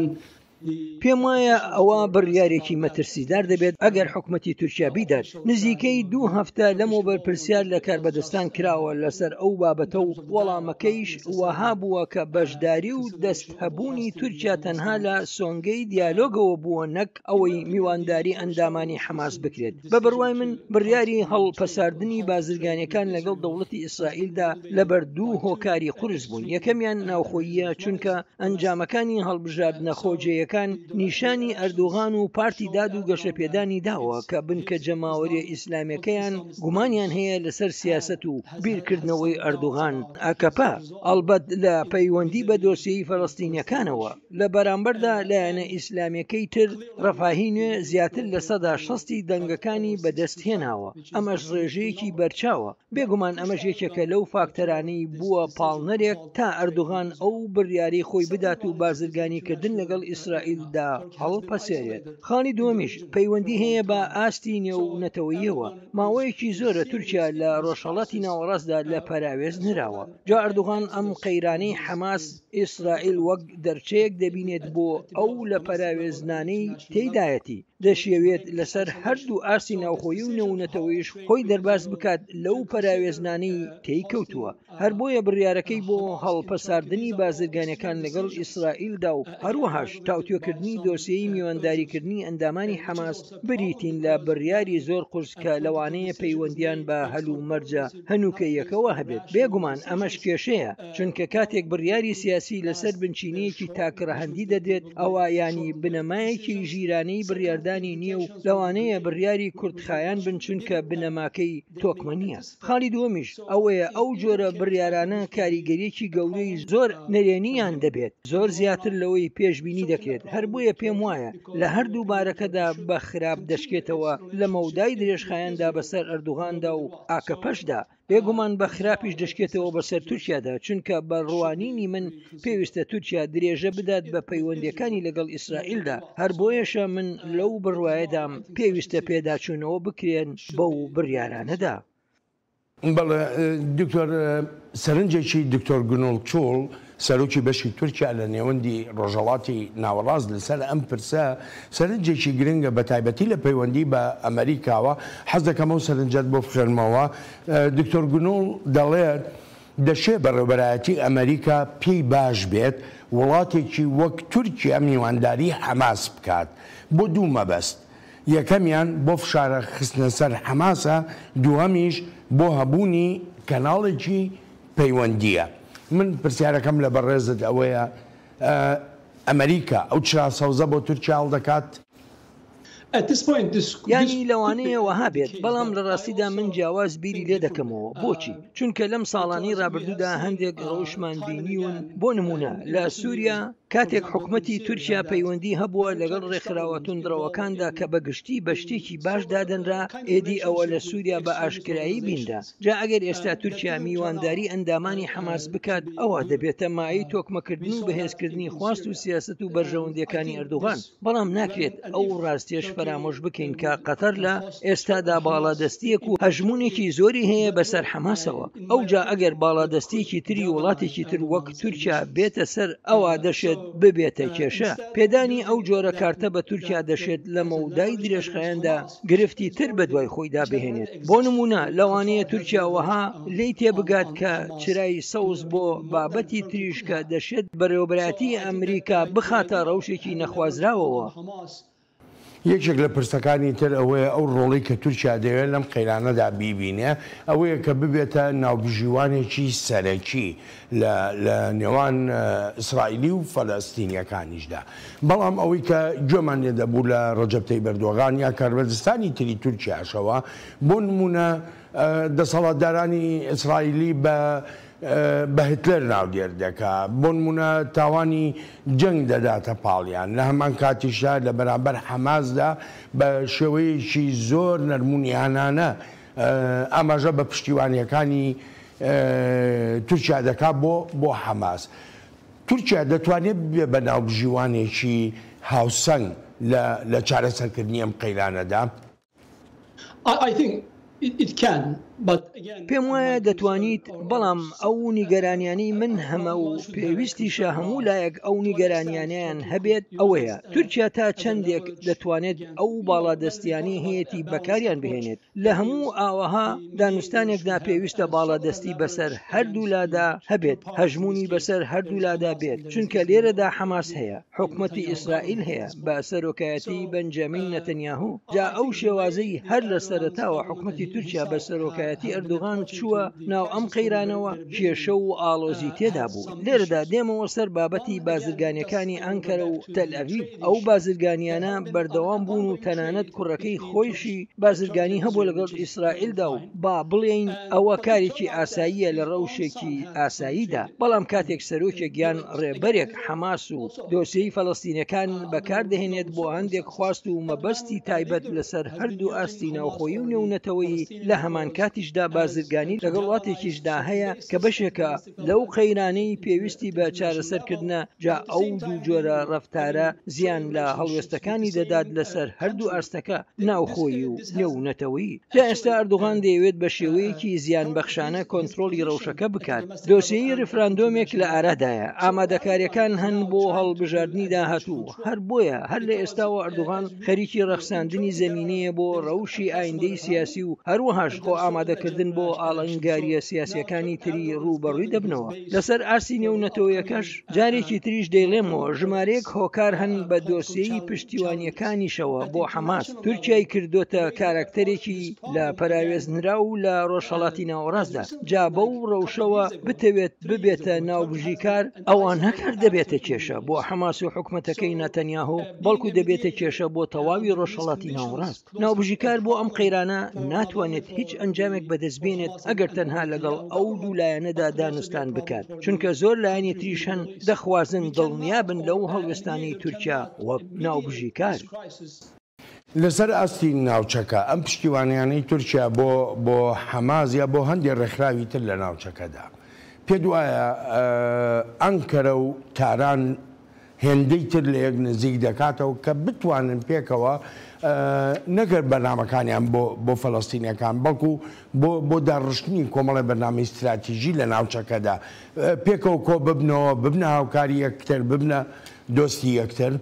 پێم وایە ئەوە بڕیارێکی مەترسیدار دەبێت ئەگەر حکومەتی تورکیا بیدات. نزیکەی دوو هەفتە لەمەوبەر پرسیار لە کاربەدەستان کراوە لەسەر ئەو بابەتە و وەڵامەکەیش وەها بووە کە بەشداری و دەست هەبوونی تورکیا تەنها لە سۆنگەی دیالۆگەوە بووە نەک ئەوەی میوانداری ئەندامانی حەماس بکرێت. بە بڕوای من بڕیاری هەڵپەساردنی بازرگانیەکان لەگەڵ دەوڵەتی ئیسرائیلدا لەبەر دوو هۆکاری قورس بوون، یەکەمیان ناوخۆییە چونکە ئەنجامەکانی هەڵبژاردنە خۆجێیەکان نیشانی ئەردۆغان و پارتی داد و گەشەپێدانی داوە کە بنکە جەماوەریە ئیسلامیەکەیان گومانیان هەیە لەسەر سیاسەت و بیرکردنەوەی ئەردۆغان ئاکەپە ئەڵبەت لە پەیوەندی بە دۆسیەی فەلەستینیەکانەوە. لە بەرامبەردا لایەنە ئیسلامیەکەی تر ڕەفاهی نوێ زیاتر لە سەدا شەستی دەنگەکانی بەدەست هێناوە، ئەمەش ڕێژەیەکی بەرچاوە، بێگومان ئەمەش یەکێکە لەو فاکتەرانەی بووە پاڵنەرێک تا ئەردوغان ئەو بڕیارەی خۆی بدات و بازرگانیکردن لەگەڵ ئیسرائیلدا هەڵپەسێرێت. خاڵی دووەمیش پەیوەندی هەیە بە ئاستی نێونەتەوەییەوە، ماوەیەکی زۆرە تورکیا لە ڕۆژهەڵاتی ناوەڕاستدا لە پەراوێز نراوە، جا ئەردوغان ئەم قەیرانەی حەماس ئیسرائیل وەک دەرچەیەک دەبینێت بۆ ئەو لە پەراوێزنانەی تێیدایەتی، دەشیەوێت لەسەر هەردوو ئاستی ناوخۆیی و نێونەتەوەیش خۆی دەرباز بکات لەو پەراوێزنانەی تێی کەوتووە. هەر بۆیە بڕیارەکەی بۆ هەڵپەساردنی بازرگانیەکان لەگەڵ ئیسرائیلدا و هەروەهاش تاوتوێکردنی دۆسیەی میوانداریکردنی ئەندامانی حەماس بریتین لە بڕیاری زۆر قورس کە لەوانەیە پەیوەندیان بە هەلومەرجە هەنووکەییەکەوە هەبێت. بێگومان ئەمەش کێشەیە، چونکە کاتێک بڕیاری سیاسی لەسەر بنچینەیەکی تاکڕەهەندی دەدرێت، ئەوا یانی بنەمایەکی ژیرانەی بڕیاردانی نییە و لەوانەیە بڕیاری کورتخایەن بن چونکە بنەماکەی تۆکمە نییە. خاڵی دووەمیش ئەوەیە ئەو جۆرە بڕیارانە کاریگەریەکی گەورەی زۆر نەرێنیان دەبێت زۆر زیاتر لەوەی پێشبینی دەکرێت هەر بۆیە پێم وایە لە هەردوو بارەکەدا بە خراپ دەشکێتەوە لە مەودای درێژخایەندا بەسەر ئەردوغاندا و ئاکەپەشدا بێگومان بە خراپیش دەشکێتەوە بەسەر تورکیادا چونکە بە ڕوانینی من پێویستە تورکیا درێژە بدات بە پەیوەندیەکانی لەگەڵ ئیسرائیلدا هەر بۆیەشە من لەو بڕوایەدام پێویستە پێداچوونەوە بکرێن بەو بڕیارانەدا. بەڵێ دکتۆر، سەرنجێکی دکتۆر گونوڵ چوڵ، سەرۆکی بەشی تورکیا لە نێوەندی ڕۆژهەڵاتی ناوەڕاست لەسەر ئەم پرسە سەرنجێکی گرنگە بەتایبەتی لە پەیوەندی بە ئەمەریکاوە، حەز دەکەم ئەو سەرنجەت بۆ بخوێنمەوە. دکتۆر گونوڵ دەڵێت، دەشێ بەڕێوبەرایەتی ئەمەریکا پێی باش بێت وڵاتێکی وەک تورکیا میوانداری حەماس بکات بۆ دوو مەبەست، یەکەمیان بۆ فشارە خستنە سەر حەماسە، دووهەمیش بۆ هەبوونی کەناڵێکی پەیوەندییە. من پرسیارەکەم لە بەڕێزت ئەوەیە ئەمەریکا ئەو چرا سەوزە بۆ تورکیا هەڵدەکات؟ یانی لەوانەیە وەها بێت، بەڵام لە ڕاستیدا من جیاواز بیری لێ دەکەمەوە. بۆچی؟ چونکە لەم ساڵانەی ڕابردوودا هەندێک ڕەوشمان بینیون، بۆ نموونە لە سووریا کاتێک حکومەتی تورکیا پەیوەندی هەبووە لەگەڵ ڕێکخراوە توندڕەوەکاندا کە بە گشتی بە شتێکی باش دادەنرا، ئێدی ئەوە لە سووریا بە ئاشکرایی بینرا. جا ئەگەر ئێستا تورکیا میوانداری ئەندامانی حەماس بکات، ئەوا دەبێتە مایەی تۆکمەکردن و بەهێزکردنی خواست و سیاسەت و بەرژەوەندییەکانی ئەردۆغان. بەڵام ناکرێت ئەو ڕاستیەش فەرامۆش بکەین کە قەتەر لە ئێستادا باڵادەستیەک و هەژموونێکی زۆری هەیە بەسەر حەماسەوە، ئەوجا ئەگەر باڵادەستیەکی تری وڵاتێکی تر وەک تورکیا بێتە سەر ئەوا دەشێت ببێتە کێشە. پێدانی ئەو جۆرە کارتە بە تورکیا دەشێت لە مەودای درێژخایەندا گرفتی تر بەدوای خۆیدا بهێنێت. بۆ نموونە لەوانەیە تورکیا وەها لێی تێبگات کە چرای سەوز بۆ بابەتی تریش کە دەشێت بەڕێوەبەرایەتی ئەمریکا بخاتە ڕەوشێکی نەخوازراوەوە. یەکێک لە پرسەکانی تر ئەوەیە ئەو ڕۆڵەی کە تورکیا دەیەوێت لەم قەیرانەدا بیبینێ ئەوەیە کە ببێتە ناوبژیوانێکی سەرەکی لە لە نێوان ئیسرائیلی و فەلەستینیەکانیشدا. بەڵام ئەوەی کە گوێمان لێ دەبوو لە ڕەجەب تەیب ئەردۆغان یا کاربەدەستانی تری تورکیاشەوە بۆ نموونە دەسەڵاتدارانی ئیسرائیلی بە بە هتلەر ناودێر دەکا، بۆ نموونە تاوانی جەنگ دەداتە پاڵیان، لە هەمان کاتیشدا لە بەرامبەر حەماسدا بە شێوەیەکی زۆر نەرمونیانانە ئاماژە بە پشتیوانییەکانی تورکیا دەکا بۆ بۆ حەماس. تورکیا دەتوانێت ببێ بە ناوبژیوانێکی هاوسەنگ. لە چارەسەرکردنی ئەم قەیرانەدا؟ پێم وایە دەتوانیت، بەڵام ئەو نیگەرانیانەی من هەمە و پێویستیشە هەموو لایەک ئەو نیگەرانیانەیان هەبێت ئەوەیە تورکیا تا چەندێک دەتوانێت ئەو باڵادەستیانەی هەیەتی بەکاریان بهێنێت لە هەموو ئاوەها دانوستانێکدا پێویستە باڵادەستی بەسەر هەردوولادا هەبێت، هەژموونی بەسەر هەردوولادا بێت، چونکە لێرەدا حەماس هەیە، حکومەتی ئیسرائیل هەیە بە سەرۆکایەتی بەنجامین نەتەنیاهو، جا ئەو شێوازەی هەر لە سەرەتاوە حکومەتی تورکیا بە سەرۆکایەتی ئەردۆغان چووە ناو ئەم قەیرانەوە کێشە و ئاڵۆزی تێدا بوو. لێرەدا دێمەوە سەر بابەتی بازرگانیەکانی ئەنکەرە و تەلئەڤیڤ، ئەو بازرگانیانە بەردەوام بوون و تەنانەت کوڕەکەی خۆیشی بازرگانی هەبووە لەگەڵ ئیسرائیلدا و با بڵێین ئەوە کارێکی ئاساییە لە ڕەوشێکی ئاساییدا، بەڵام کاتێک سەرۆکێک یان ڕێبەرێک حەماس و دۆسێی فەلەستینەکان بەکاردەهێنێت بۆ هەندێک خواست و مەبەستی تایبەت لەسەر هەردوو ئاستی ناوخۆیی و نێونەتەوەیی لە هەمانکاتیشدا بازرگانی لەگەڵ وڵاتێکیشدا هەیە کە بەشێکە لەو قەیرانەی پێویستی بە چارەسەرکردنە، جا ئەو دوو جۆرە ڕەفتارە زیان لە هەڵوێستەکانی دەدات لەسەر هەردوو ئاستەکە، ناوخۆیی و نێونەتەوەیی. تا ئێستا ئەردۆغان دەیەوێت بە شێوەیەکی زیانبەخشانە کۆنترۆڵی ڕەوشەکە بکات. دۆسێی ڕیفراندۆمێک لە ئارادایە، ئامادەکارییەکان هەن بۆ هەڵبژاردنی داهاتوو، هەر بۆیە هەر لە ئێستاوە ئەردۆغان خەریکی ڕەخساندنی زەمینەیە بۆ ڕەوشی ئایندەی سیاسی و هەروەهاش خۆ ئامادەکردن بۆ ئاڵنگارییە سیاسییەکانی تری ڕووبەڕووی دەبنەوە. لەسەر ئاستی نێونەتەوەیەکەش جارێکی تریش دەیڵێمەوە ژمارەیەک هۆکار هەن بە دۆسێی پشتیوانییەکانیشەوە بۆ حەماس تورکیای کردۆتە کاراکتەرێکی لە پەراوێزنراو لە ڕۆژهەڵاتی ناوەڕاستدا، جا بەو ڕەوشەوە بتەوێت ببێتە ناوبژیکار، ئەوا نەک هەر دەبێتە کێشە بۆ حەماس و حکومەتەکەی ناتەنیاهۆ، بەڵکو دەبێتە کێشە بۆ تەواوی ڕۆژهەڵاتی ناوەڕاست. ناوبژیکار بۆ ئەم قەیرانە ناتوانێت هیچ ئەنجامێک بەدەستبێنێت ئەگەر تەنها لەگەڵ ئەو دوو لایەنەدا دانوستان بکات، چونکە زۆر لایەنی تریش هەن دەخوازن دڵنیابن لەو هەڵوێستانەی تورکیا وەک ناوبژیکار. لەسەر ئاستی ناوچەکە، ئەم پشتیوانیانەی تورکیا بۆ بۆ حەماس یا بۆ هەندێ ڕێکخراوی تر لە ناوچەکەدا، پێت وایە ئەنکەرە و تاران هێندەی تر لە یەک نزیک دەکاتەوە کە بتوانن پێکەوە نەک هەر بەرنامەکانیان بۆ بۆ فەلەستینیەکان بەڵکو بۆ بۆ داڕشتنی کۆمەڵێ بەرنامەی ستراتیژی لە ناوچەکەدا پێکەوە کۆ ببنەوە، ببنە هاوکاری یەکتر، ببنە دۆستی یەکتر؟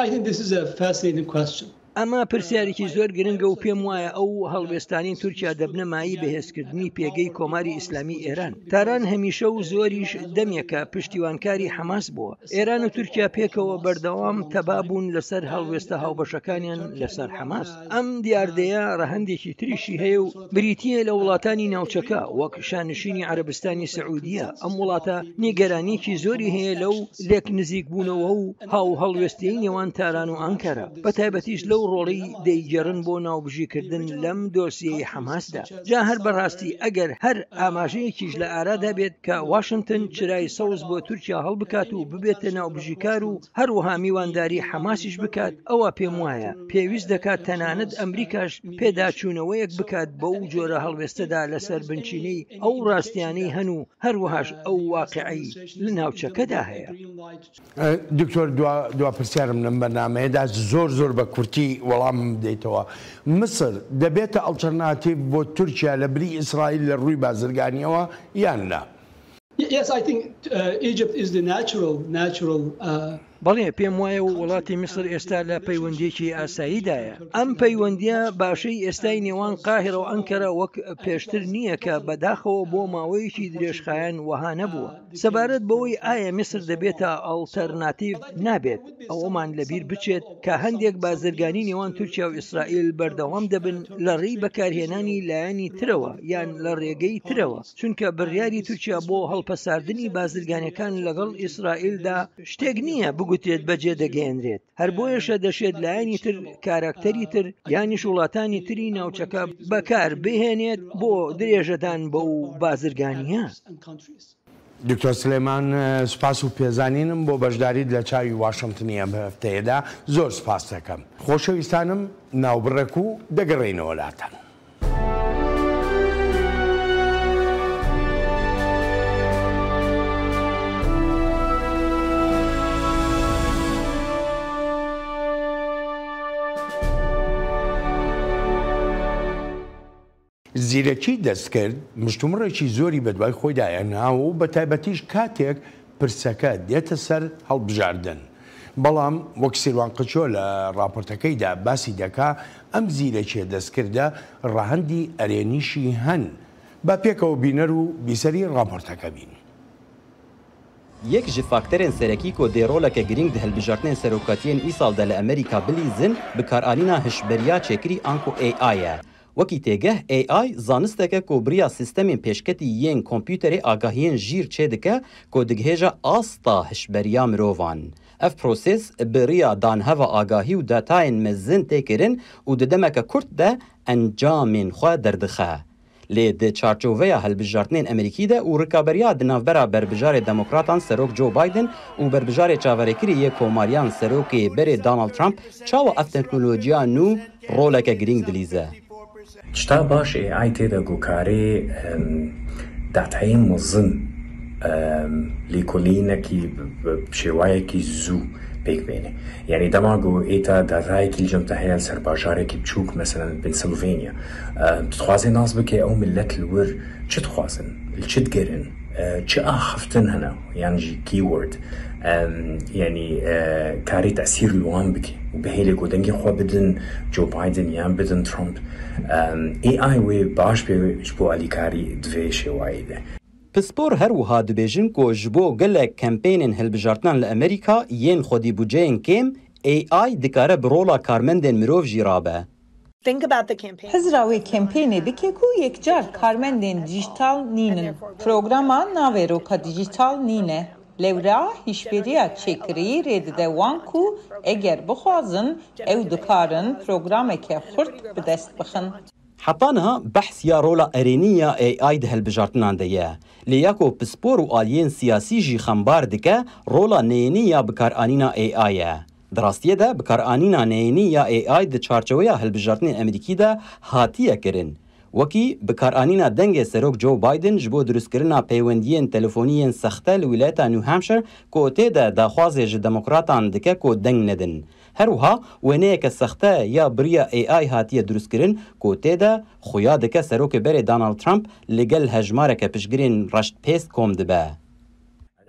I think this is a fascinating question. ئەمە پرسیارێکی زۆر گرنگە و پێم وایە ئەو هەڵوێستانەی تورکیا دەبنە مایەی بەهێزکردنی پێگەی کۆماری ئیسلامی ئێران. تاران هەمیشە و زۆریش دەمێکە پشتیوانکاری حەماس بووە. ئێران و تورکیا پێکەوە بەردەوام تەبا بوون لەسەر هەڵوێستە هاوبەشەکانیان لەسەر حەماس. ئەم دیاردەیە ڕەهەندێکی تریشی هەیە و بریتییە لە وڵاتانی ناوچەکە وەک شانشینی عەرەبستانی سعودیە، ئەم وڵاتە نیگەرانییەکی زۆری هەیە لەو لێک نزیکبوونەوە و هاوهەڵوێستییەی نێوان تاران و ئانکەرە، بەتایبەتیش لەو ڕۆڵەی دەیگێڕن بۆ ناوبژیکردن لەم دۆسیەی حەماسدا. جا هەر بەڕاستی ئەگەر هەر ئاماژەیەکیش لە ئارادا بێت کە واشنتن چرای سەوز بۆ تورکیا هەڵبکات و ببێتە ناوبژیکار و هەروەها میوانداری حەماسیش بکات، ئەوا پێموایە پێویست دەکات تەنانەت ئەمریکاش پێداچوونەوەیەک بکات بەو جۆرە هەڵوێستەدا لەسەر بنچینەی ئەو ڕاستیانەی هەن و هەروەهاش ئەو واقیعەی لە ناوچەکەدا هەیە. دکتۆر دوا دوا پرسیارم لەم بەرنامەیەدا زۆر زۆر بە کورتی وەڵامم بدەیتەوە مسر دەبێتە ئەڵتەرناتیڤ بۆ تورکیا لە بری ئیسرائیل لە ڕووی بازرگانیەوە یان نا؟ Yes, I think Egypt is the natural, natural. بەڵێ، پێم وایە وڵاتی میسر ئێستا لە پەیوەندییەکی ئاساییدایە. ئەم پەیوەندییە باشەی ئێستای نێوان قاهیرە و ئەنکەرە وەک پێشتر نییە کە بەداخەوە بۆ ماوەیەکی درێژخایەن وەها نەبووە. سەبارەت بەوەی ئایا میسر دەبێتە ئەڵتەرناتیڤ، نابێت ئەوەمان لەبیر بچێت کە هەندێک بازرگانی نێوان تورکیا و ئیسرائیل بەردەوام دەبن لە ڕێی بەکارهێنانی لایەنی ترەوە یان لە ڕێگەی ترەوە، چونکە بڕیاری تورکیا بۆ هەڵپەساردنی بازرگانیەکان لەگەڵ ئیسرائیلدا شتێک نییە بگوترێت بەجێ دەگەیەنرێت، هەر بۆیەشە دەشێت لایەنی تر، کاراکتەری تر یانیش وڵاتانی تری ناوچەکە بەکار بهێنێت بۆ درێژەدان بەو بازرگانییە. دکتۆر سلێمان سوپاس و پێزانینم بۆ بەشداریت لە چاوی واشنتنی ئەم هەفتەیەدا زۆر سوپاست دەکەم. خۆشەویستانم ناوبڕێک و دەگەڕێینەوە لاتان. زیرەکی دەستکرد مشتومڕێکی زۆری بەدوای خۆیدا هێناوە و بەتایبەتیش کاتێک پرسەکە دێتە سەر هەڵبژاردن. بەڵام وەک سیروان قچۆ لە ڕاپۆرتەکەیدا باسی دەکا، ئەم زیرەکیە دەستکردە ڕەهەندی ئەرێنیشی هەن. با پێکەوە بینەر و بیسەری ڕاپۆرتەکە بین. Yek ji fakterên serekî ku dê roleke girîng di hilbijartinên serokatiyên îsal de li Amerîka bilîzin, bikaranîna hişberiya çêkirî anku AI ye. Wekî têgeh, AI zanistek e ku bi riya sîstemên pêşketî yên kompûterê agahiyên jîr çêdike ku digihêje asta hişberiya mirovan. Ev proses bi riya danheva agahî û datayên mezin tê kirin û di demeke kurt de encamên xwe derdixe. Lê di çarçoveya hilbijartinên Amerîkî de û rikaberiya di navbera berbijarê Demokratan Serok Joe Biden û berbijarê çaverêkirî yê Komariyan Serokê berê Donald Trump çawa ev teknolojiya nû roleke girîng dilîze? Tişta baş AI tê de ku karê datayên mezin lêkolînekî bi şêwayekî zû pêk bêne. Yanî dema ku êta datayekî li cem te heye li ser bajarekî biçûk meselen li Pennsylvania tu dixwazî nas bikî ew milet li wir çi dixwazin, li çi digerin, çi axiftin hene yan jî keyword yanî karê tesîr li wan bike û bihêle ku dengê xwe bidin Joe Biden yan bidin Trump. AI wê baş bê ji bo alîkarî di vê şêwayê de. Pispor her wiha dibêjin ku ji bo gelek kempênên hilbijartinan li Amerîka yên xwedî budceyên kêm, AI dikare bi rola karmendên mirov jî rabe. Hizra wê kempênê bike ku yekcar karmendên dîjîtal nînin. Programa naveroka dîjîtal nîne. Lewra hişberiya çêkirî rê dide wan ku eger bixwazin ew dikarin programeke xurt bi dest bixin. Heta niha behs ya rola erênî ya AI di hilbijartinan de ye. Lê ya ku pispor û aliyên siyasî jî xembar dike, rola neyênî ya bikaranîna AI ye. Di rastiyê de bikaranîna neyênî ya AI di çarçoweya hilbijartinên Amerîkî de hatiye kirin. Wekî bikaranîna dengê Serok Joe Biden ji bo dirustkirina peywendiyên telefonî yên sexte li wîlayeta New Hampshire ku tê de daxwazê ji Demokratan dike ku deng nedin. Her wiha wêneyeke sexte ya bi riya AI hatiye dirustkirin ku tê de xuya dike Serokê berê Donald Trump li gel hejmareke piştgirên reştpêst kom dibe.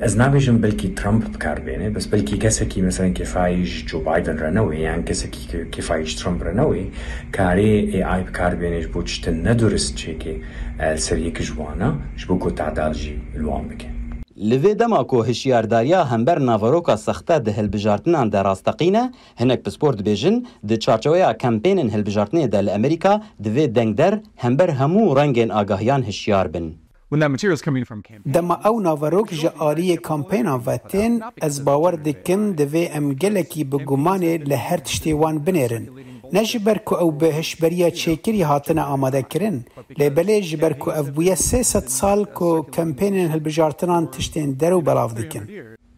Ez nabêjim belkî Trump bi kar bêne, bes belkî kesekî meselen kêfayî ji Joe Biden re newê yan kesekî kêfayî ji Trump re newê karê AI bi kar bêne ji bo tiştin nedurist çêkê li ser yek ji wan e ji bo ku tedal jî li wan bike. Li vê dema ku hişyardariya hember naveroka sexte di hilbijartinan de rasteqîn e, hinek pispor dibêjin di çarçoweya kempênên hilbijartinê de li Amerîka divê dengder hember hemû rengên agahiyan hişyar bin. Dema ew naverok ji aliyê kampeynan ve tên, ez bawer dikim divê em gelekî bi gumanê li her tiştê wan binêrin. Ne ji ber ku ew bi hişberiya çêkirî hatine amadekirin, lê belê ji ber ku ev bûye 300 sal ku kempênên hilbijartinan tiştên derew belav dikin.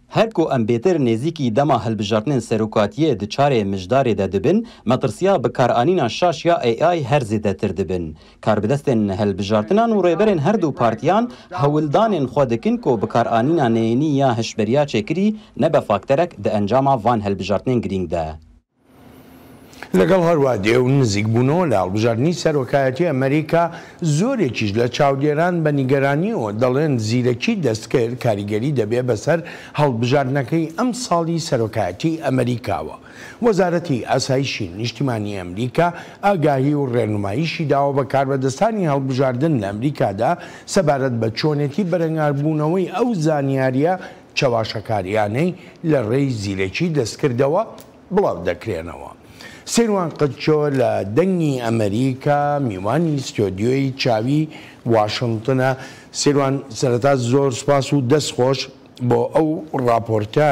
Her ku em bêtir nêzîkî dema hilbijartinên serokatiyê di çarê mijdarê de dibin, metirsiya bikaranîna şaş ya AI her zêdetir dibin. Karbidestên hilbijartinan û rêberên her du partiyan hewldanên xwe dikin ku bikaranîna neyênî ya hişberiya çêkirî nebe fakterek di encama van hilbijartinên girîng de. لەگەڵ هەروا دێ و نزیکبوونەوە لە هەڵبژاردنی سەرۆکایەتی ئەمریکا، زۆرێکیش لە چاودێران بە نیگەرانیەوە دەڵێن زیرەکی دەستکرد کاریگەری دەبێ بەسەر هەڵبژاردنەکەی ئەمساڵی سەرۆکایەتی ئەمریکاوە. وەزارەتی ئاسایشی نیشتیمانی ئەمریکا ئاگاهی و ڕێنماییشی داوە بە کاربەدەستانی هەڵبژاردن لە ئەمریکادا سەبارەت بە چۆنێتی بەرەنگاربوونەوەی ئەو زانیارییە چەواشەکاریانەی لە ڕێی زیرەکی دەستکردەوە بڵاو دەکرێنەوە. سیروان قچۆ لە دەنگی ئەمەریکا میوانی ستۆدیۆی چاوی واشنتنە. سیروان سەرەتا زۆر سوپاس و دەست خۆش بۆ ئەو ڕاپۆرتە.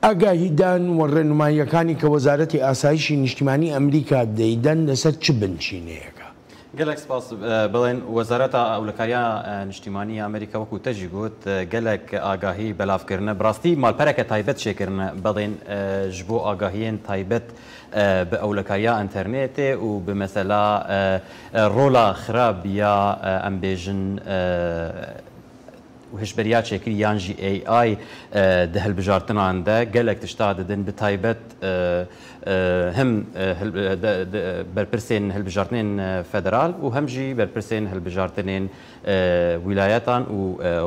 ئاگاهیدان و ڕێنماییەکانی کە وەزارەتی ئاسایشی نیشتیمانی ئەمریکا دەیدەن لەسەر چ بنچینەیەکە؟ گەلەک سپاس بڵێن وەزارەتا ئەولەکاریا نیشتیمانی ئەمریکا وەکو تەژی گوت گەلەک ئاگاهی بەلاڤکردنە بڕاستی مالپەرەکە تایبەت چێکردنە بەڵێن ji bo agahiyên taybet bi ewlekariya înternetê û bi mesela rola xirab ya em bêjin. هشبەریا چێکری یان ژی AI di hilbijartinan de gelek tişta didin bi taybet hem berpirsên hilbijartinên federal û hem jî berpirsên hilbijartinên wîlayetan û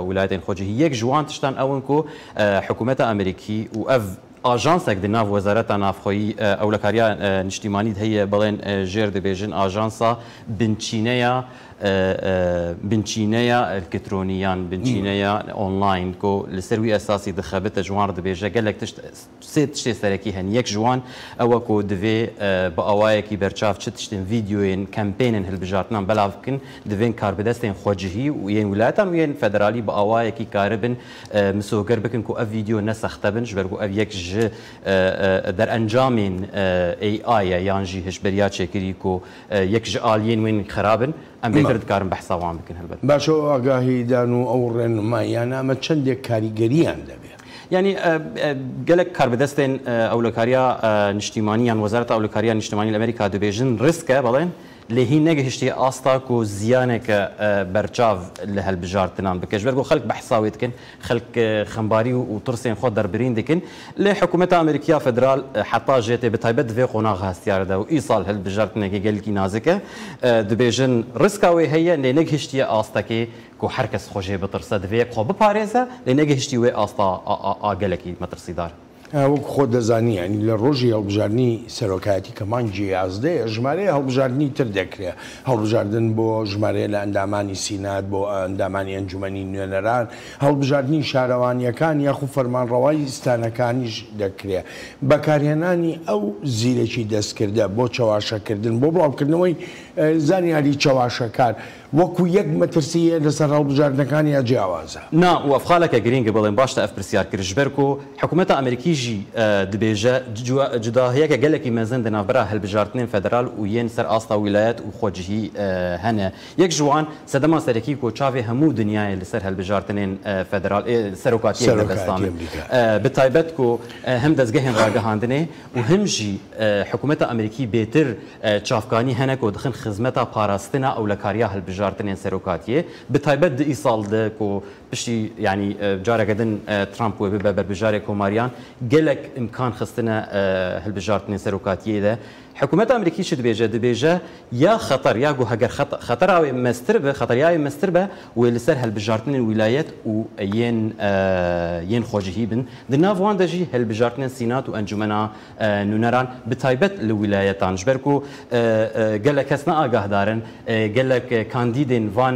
wîlayetên xwecihî. Yek ji wan tiştan ew in ku hikûmeta Amerîkî û ev ajansek di nav Wezareta Navxweyî Ewlekariya Niştîmanî de heye belên jêr dibêjin ajansa binçîneya binçîneya elkitronî yan binçîneya onlayn ku li ser wî esasî dixebite ji wan re dibêje gelek tişt Sê tiştê serekî hene. Yek ji wan ew e ku divê bi awayekî berçav çi tiştên vîdeoyên kempênên hilbijartinan belav bikin, divên karbidestên xwecihî û yên wîlayetan û yên federalî bi awayekî karibin misoger bikin ku ev vîdeo ne sexte bin, ji ber ku ev yek ji derencamên AI ye yan jî hişberiya çêkirî ku yek ji aliyên wên xerab in. Em bêtir dikarin behsa wan bikin helbet. Baş e ew agahîdan û ew rênimayiyan ame çendêk karîgeriyan debê? Yanî gelek karbidestên ewlekariya niştîmanî yan Wezareta Ewlekariya Niştîmanî li Amerîka dibêjin risk e belên lê hîn negihiştiye asta ku ziyaneke berçav li hilbijartinan bike. Ji ber ku xelk behsa wê dikin, xelk xembarî û tirsên xwe derbirîn dikin. Lê hikûmeta Amerîkî ya federal heta jê tê bi taybet di vê qonaxa hestiyar de û îsal hilbijartineke gelekî nazik e dibêjin riska wê heye lê negihiştiye astekê Ku her kes xwe jê bitirse divê yek xwe biparêze lê negihiştî wê asta a gelekî metirsîdar. Wek xwe dezanî yanî li rojî هەڵبژاردنی سەرۆکایەتی کە مانگی یازدەیە ژمارەیە هەڵبژاردنی تر دەکرێ هەڵبژاردن بۆ ژمارەیە لە ئەندامانی سینات بۆ ئەندامانی ئەنجومەنی نوێنەران هەڵبژاردنی شارەوانیەکان یاخو فەرمانڕەوای ستانەکانیش دەکرێ بەکارهێنانی ئەو زیرەکی دەستکردە بۆ چەواشەکردن بۆ بڵاوکردنەوەی زانیاری چەواشەکار وەکو یەک مەترسی هەیە لەسەر هەڵبژاردنەکان یا جیاوازە؟ نا و ئەف خالەکە گرینگە بڵێم باش تە ئەف پرسیار کرد ژبەر کو حکومەتە ئەمریکی ژی دبێژە جوداهیەکە گەلەکی مەزن دە ناڤبەرا هەلبژارتنێن فederal و yên سەر ئاستا ویلایەت و خۆجهی هەنە یەک ژ وان سەدەما سەرەکی کو چاڤێ هەموو دنیایێ li ser hilbijartinên federal ê serokatiyê Serokayetiyê dibestan Amerîka. Bi taybet ku him dezgehên ragihandinê û him jî hikûmeta Amerîkî bêtir Çavkanî hene ku dixin xizmeta parastina ewlekariya hilbijartinên serokatiyê, bi taybet di îsal de ku piştî yanî careke din Trump wê bibe berbijarê komariyan, gelek îmkan xistine hilbijartinên serokatiyê de. Hikûmeta Amerîkî çi dibêje? Dibêje ya xeter ya ku heger xetera wê meztir be, xeteriya wê meztir be wê li ser hilbijartinên wîlayet û yên yên xwecihî bin. Di nav wan de jî hilbijartinên sînat û encûmena Nûneran bi taybet li wîlayetan ji ber ku gelek kes ne agahdar in, gelek kandîdên van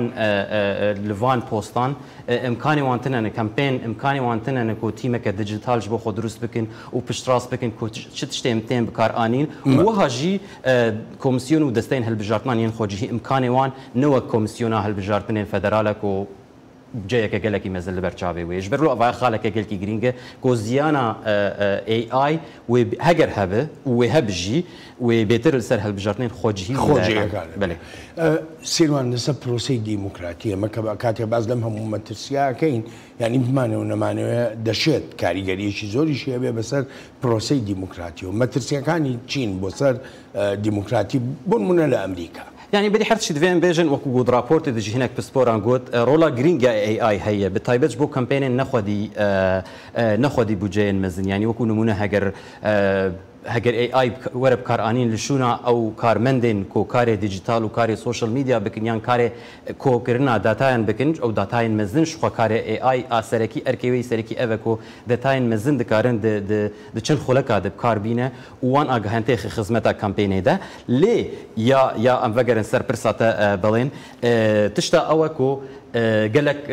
li van postan îmkanê wan tune ne, kempên îmkanê wan tune ne ku tîmeke dijital ji bo xwe dirust bikin û piştrast bikin ku çi tiştên tên bikaranîn û wiha jî komîsyon û desteyên hilbijartinan yên xwecihî îmkanê wan ne wek komîsyona hilbijartinên federal e ku Ceyeke gelekî mezin li ber çavê wê ye. Ji ber wilo ev xaleke gelekî girîng e ku ziyana AI wê heger hebe û wê hebe jî wê bêtir li ser hilbijartinên xwecihî û Xwecihîyekan e. Belê. Sîrwan li ser proseyê dîmokratî ye. Me ke katê bas lem hemû metirsiya keyn yanî bimanê û nemanê deşêt karîgeriyekî zorî jî hebe beser proseyê dîmokratî û metirsiyekani çîn bo ser دیموکراتی بۆ نمونە لە ئەمریکا. یانی berî her tiştî divê em bêjin wekû ku di raportê de jî hinek pisporan got rola girîng ya AI heye bi taybet ji bo kempênên nexwedî nexwedî bûdceyên mezin yanî wekû nimûne heger heger AI were bikaranîn li şûna ew karmendên ku karê dîjîtal û karê social media bikin yan karê kokirina datayan bikin ew datayên mezin ji xwe karê AI a serekî erkê wê yê serekî ev e ku detayên mezin dikarin di di di çend xuleka de bi kar bîne û wan agahiyan têxe xizmeta kampênê de. Lê ya ya em vegerin ser pirsa te Belên, tişta ew e ku gelek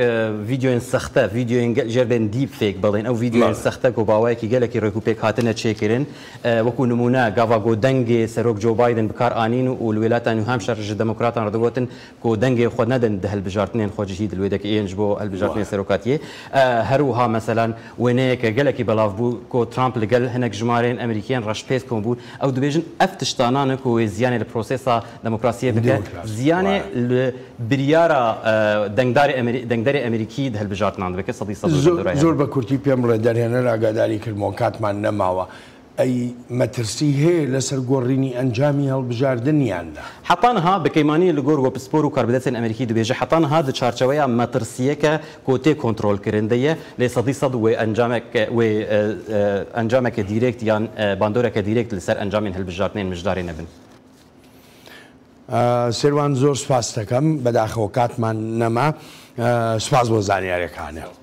vîdeoyên sexte, vîdeoyên jêr bên deep fake Belên, ew vîdeoyên sexte ku bi awayekî gelekî rêkûpêk hatine çêkirin, wekû nimûne gava ku dengê Serok Joe Biden bi kar anîn û li wêlata New Hampshire ji demokratan re digotin ku dengê xwe nedin di hilbijartinên xwecihî di li wê dekê yên ji bo hilbijartinên serokatiyê. Her wiha meselan wêneyeke gelekî belav bû ku Trump li gel hinek jimarên Amerîkiyên reşpêst kom bûn. Ew dibêjin ev tiştanan e ku wê ziyanê li prosesa demokrasiyê bike, ziyanê li biryara dengdarê dengderê Amerîkî di hilbijartinan dibike 100% Zor bi kurtî pêm re derhêner agadarî kirimo katman nemawe. ئەی مەترسی هەیە لەسەر گۆڕینی ئەنجامی هەڵبژاردن یان نا؟ حەتا نها بە کەیمانی لە گۆر وە پسپۆر و کاربەدەستێن ئەمریکی دبێژە حەتا نها د چارچەوەیا مەترسیەکە کۆ تێ کۆنترۆل کرن دە یە لێ سەدی سەد وێ ئەنجامەک وێ ئەنجامەکە دیرێکت یان باندۆرەکە دیرێکت لە سەر ئەنجامێن هەلبژارتنێن مژدارێ نەبن. سیروان زۆر سوپاست دەکەم بەداخەوە کاتمان نەما سوپاس بۆ زانیارەکانت.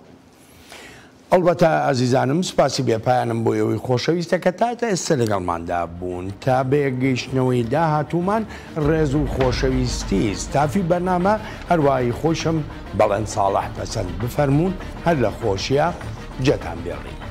ئەڵبەتە ئازیزانم سوپاسی بێ پایانم بۆ ئێوەی خۆشەویستە کە تا ئێستا لەگەڵماندا بوون تا بەیەکگەیشتنەوەی داهاتوومان ڕێز و خۆشەویستی ستافی بەرنامە هەروایی خۆشم بەڵێن ساڵح پەسەند بفەرموون هەر لە خۆشیا جێتان بێڵین.